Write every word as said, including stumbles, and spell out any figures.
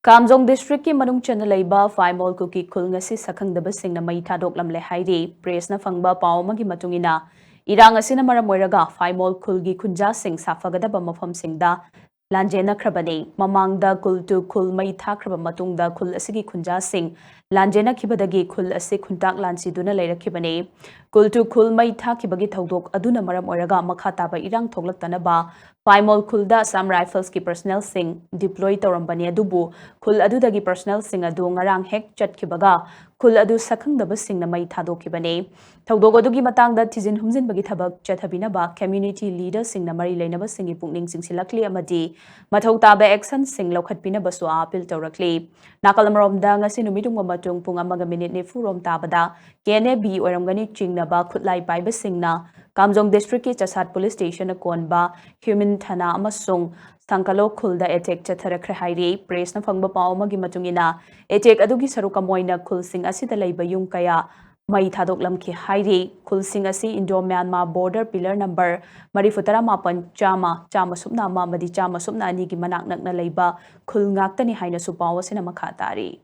ꯀꯥꯝꯖꯣꯡ ꯗꯤꯁꯇ꯭ꯔꯤꯛꯀꯤ ꯃꯅꯨꯡ ꯆꯟꯅ ꯂꯩꯕ ꯐꯥꯏꯃꯣꯜ ꯀꯨꯀꯤ ꯈꯨꯜ ꯉꯁꯤ ꯁꯛꯈꯪꯗꯕꯁꯤꯡꯅ ꯃꯩ ꯊꯥꯗꯣꯛꯂꯝꯂꯦ ꯍꯥꯏꯔꯤ꯫ ꯄ꯭ꯔꯦꯁꯅ ꯐꯪꯕ ꯄꯥꯎ ꯑꯃꯒꯤ ꯃꯇꯨꯡ ꯏꯟꯅ, ꯏꯔꯥꯡ ꯑꯁꯤꯅ ꯃꯔꯝ ꯑꯣꯏꯔꯒ ꯐꯥꯏꯃꯣꯜ ꯈꯨꯜꯒꯤ ꯈꯨꯟꯖꯥꯁꯤꯡ ꯁꯥꯐꯒꯗꯕ ꯃꯐꯝꯁꯤꯡꯗ ꯂꯥꯟꯖꯦꯟꯅꯈ꯭ꯔꯕꯅꯤ꯫ ꯃꯃꯥꯡꯗ ꯀꯨꯜ ꯇꯨ ꯈꯨꯜ ꯃꯩ ꯊꯥꯈ꯭ꯔꯕ ꯃꯇꯨꯡꯗ ꯈꯨꯜ ꯑꯁꯤꯒꯤ ꯈꯨꯟꯖꯥꯁꯤꯡ ꯂꯥꯟꯖꯦꯟꯅꯈꯤꯕꯗꯒꯤ ꯈꯨꯜ ꯑꯁꯤ ꯈꯨꯟꯇꯥꯛ ꯂꯥꯟꯁꯤꯗꯨꯅ ꯂꯩꯔꯛꯈꯤꯕꯅꯤ꯫ ꯀꯨꯜ ꯇꯨ ꯈꯨꯜ ꯃꯩ ꯊꯥꯈꯤꯕꯒꯤ ꯊꯧꯗꯣꯛ ꯑꯗꯨꯅ ꯃꯔꯝ ꯑꯣꯏꯔꯒ ꯃꯈꯥ ꯇꯥꯕ ꯏꯔꯥꯡ ꯊꯣꯛꯂꯛꯇꯅꯕ ꯐꯥꯏꯃꯣꯜ ꯈꯨꯜꯗ ꯑꯁꯥꯝ ꯔꯥꯏꯐꯜꯁꯀꯤ ꯄꯔꯁꯅꯦꯜꯁꯤꯡ ꯗꯤꯄ꯭ꯂꯣꯏ ꯇꯧꯔꯝꯕꯅꯤ, ꯑꯗꯨꯕꯨ ꯈꯨꯜ ꯑꯗꯨꯗꯒꯤ ꯄꯔꯁꯅꯦꯜꯁꯤꯡ ꯑꯗꯨ ꯉꯔꯥꯡ ꯍꯦꯛ ꯆꯠꯈꯤꯕꯒ ꯈꯨꯜ ꯑꯗꯨ ꯁꯛꯈꯪꯗꯕꯁꯤꯡꯅ ꯃꯩ ꯊꯥꯗꯣꯛꯈꯤꯕꯅꯤ꯫ ꯊꯧꯗꯣꯛ ꯑꯗꯨꯒꯤ ꯃꯇꯥꯡꯗ ꯊꯤꯖꯤꯟ ꯍꯨꯝꯖꯤꯟꯕꯒꯤ ꯊꯕꯛ ꯆꯠꯊꯕꯤꯅꯕ ꯀꯝꯃ꯭ꯌꯨꯅꯤꯇꯤ ꯂꯤꯗꯔꯁꯤꯡꯅ ꯃꯔꯤ ꯂꯩꯅꯕꯁꯤꯡꯒꯤ ꯄꯨꯛꯅꯤꯡ ꯆꯤꯡꯁꯤꯜꯂꯛꯂꯤ ꯑꯃꯗꯤ ꯃꯊꯧ ꯇꯥꯕ ꯑꯦꯛꯁꯟꯁꯤꯡ ꯂꯧꯈꯠꯄꯤꯅꯕꯁꯨ ꯑꯥꯄꯤꯜ ꯇꯧꯔꯛꯂꯤ꯫ ꯅꯥꯀꯜ ꯑꯃꯔꯣꯝꯗ, ꯉꯁꯤ ꯅꯨꯃꯤꯠ ꯌꯨꯡꯕ ꯃꯇꯨꯡ ꯄꯨꯡ ꯑꯃꯒ ꯃꯤꯅꯤꯠ ꯅꯤꯐꯨ ꯔꯣꯝ ꯇꯥꯕꯗ ꯀꯦ ꯑꯦꯟ ꯑꯦ ꯕꯤ ꯑꯣꯏꯔꯝꯒꯅꯤ ꯆꯤꯡꯅꯕ ꯈꯨꯠꯂꯥꯏ ꯄꯥꯏꯕꯁꯤꯡꯅ ꯀꯥꯝꯖꯣꯡ ꯗꯤꯁꯇ꯭ꯔꯤꯛꯀꯤ ꯆꯁꯥꯠ ꯄꯨꯂꯤꯁ ꯁ꯭ꯇꯦꯁꯟꯅ ꯀꯣꯟꯕ ꯍ꯭ꯌꯨꯃꯤꯟ ꯊꯥꯅꯥ ꯑꯃꯁꯨꯡ ꯁꯥꯡꯀꯂꯣ ꯈꯨꯜꯗ ꯑꯦꯇꯦꯛ ꯆꯠꯊꯔꯛꯈ꯭ꯔꯦ ꯍꯥꯏꯔꯤ꯫ ꯄ꯭ꯔꯦꯁꯅ ꯐꯪꯕ ꯄꯥꯎ ꯑꯃꯒꯤ ꯃꯇꯨꯡ ꯏꯟꯅ, ꯑꯦꯇꯦꯛ ꯑꯗꯨꯒꯤ ꯁꯔꯨꯛ ꯑꯃ ꯑꯣꯏꯅ ꯈꯨꯜꯁꯤꯡ ꯑꯁꯤꯗ ꯂꯩꯕ ꯌꯨꯝ ꯀꯌꯥ ꯃꯩ ꯊꯥꯗꯣꯛꯂꯝꯈꯤ ꯍꯥꯏꯔꯤ꯫ ꯈꯨꯜꯁꯤꯡ ꯑꯁꯤ Indo Myanmar border pillar number ꯃꯔꯤꯐꯨ ꯇꯔꯥ ꯃꯥꯄꯟ, ꯆꯥꯝꯃ, ꯆꯥꯝꯃ ꯁꯨꯞꯅ ꯑꯃ ꯑꯃꯗꯤ ꯆꯥꯝꯃ ꯁꯨꯞꯅ ꯑꯅꯤꯒꯤ ꯃꯅꯥꯛ ꯅꯛꯅ ꯂꯩꯕ ꯈꯨꯜ ꯉꯥꯛꯇꯅꯤ ꯍꯥꯏꯅꯁꯨ ꯄꯥꯎ ꯑꯁꯤꯅ ꯃꯈꯥ ꯇꯥꯔꯤ꯫